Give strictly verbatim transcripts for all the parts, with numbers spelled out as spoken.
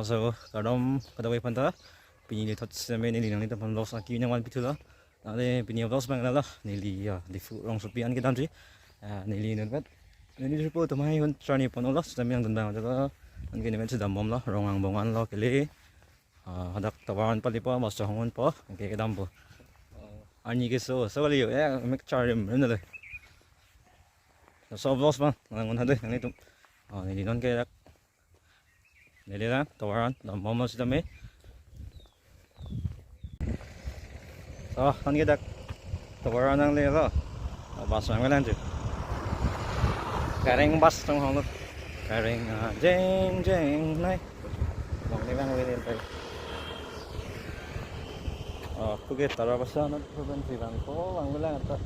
So, kardom kadokave aphanta, pini lethot sitame neli nanglitum aphan vlogs aki nangvan pithulo. Nangli pini vlogs abang lalo, neli ya Diphu rongsopi an kedamji. Ah, neli nutvet, neli tripo tumai hon charni pon olo, sitame nangdun abang lalo. Anke nutvet si dambomlo, rong angbong anlo kele. Ah, hadak tovar an palipo, bus chonghongpo, anke kedampo. Arni keso, so kali yo, eh, mek charlim rim nalo. So vlogs abang nangvan hade nanglitum. Ah, neli non ke dak. Neli dak tovar an dambomlo sitame. So, non ke dak tovar an nanglelo. Ah, bus abang nanglang ju. Kareng bus chonghonglo. Kareng, ah, jeng jeng nai. Bang ni bang wini tai. Oh, puke tara bus an provinsi bang ko bang bilang ata.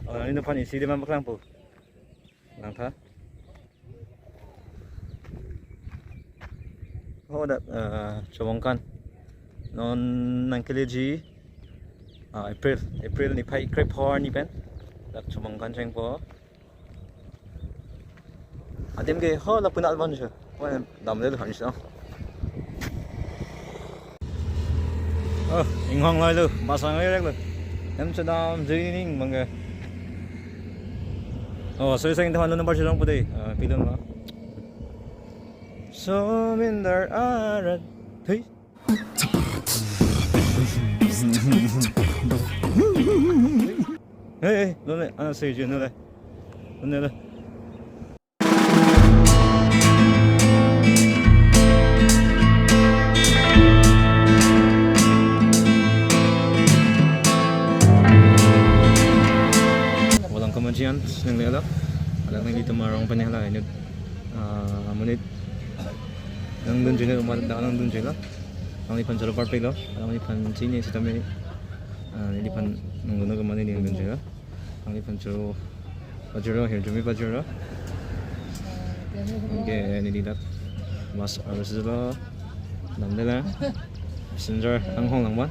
Oh, ini depan isi di mana klangpo. Langtha. Oh, dak, eh, Chobongkan. Non nangkeleji, ah, April, April niphai krephongo arni pen. Dak Chobongkan chengpo. Adim ke ho lapu nat ban sho. Wah, damle han sho. Oh, inghong loi lo, bus abang reklo. Hem chedam jui ning bang ke. Oh, so isang teman number chedam pute. Ah, pilon ma. Somindar arat. Hey. Hey, hey, lo le, ana sei je no le. Lo le. Walang kementerian yang lelo. Alang nanglitum arong penela inut, ah, monit nangdunjui lo, umat dak nangdunjui lo. Nangliphan choro parpik lo. Nangliphan chini sitame, ah, neliphan nangdunlo kemane neli nangdunjui lo. Nangliphan choro pajirlo, hirjume pajirlo. Anke neli dak bus arlo silo. Damde la. Passenger anghong lang ban.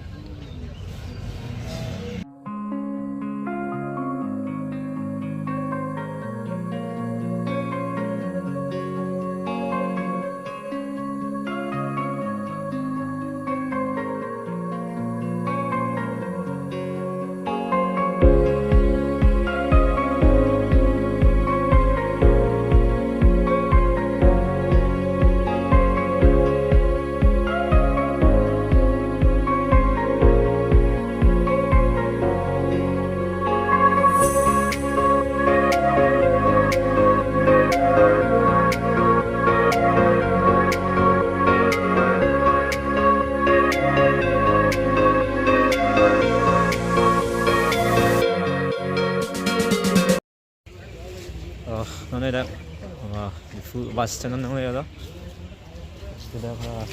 Oh, non dak. Wah, Diphu bus stand nanglelo. Sudah ha.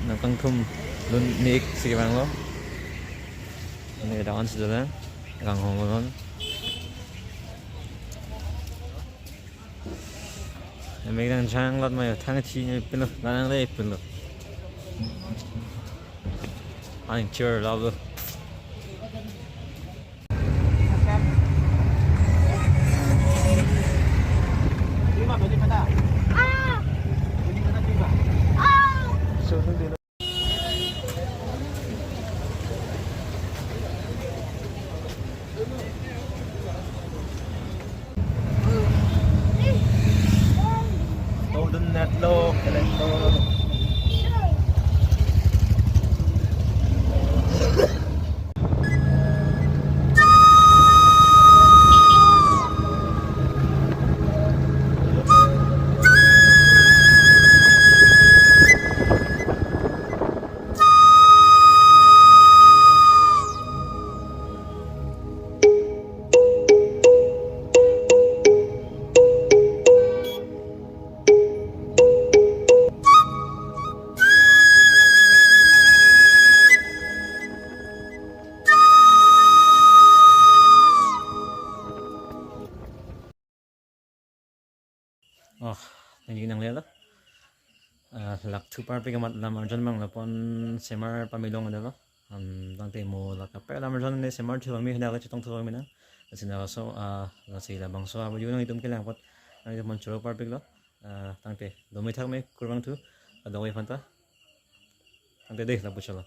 Nangkangthum dun nik si bang lo. Ini ada on sudah. Anghong lo non. Emek nangjanglot ma yo, thang chini pilo, nangle pilo. Ang chair love lo. Golden net lo, electro. Oh, neli nanglelo. Ah, lak thu parpik amat lam arjan mang lapon semar pamilong adolo. Am, tangte mo lak kape lam arjan ne semar thu kami hendak chetong thu kami nang. Lasi labangso, ah, lasi labangso avideo nanglitum kelang apot nanglitum aphan choro parpiklo. Ah, tangte, dome thakme kurvangthu, kadokave aphanta. Tangte dei, lapu chalo.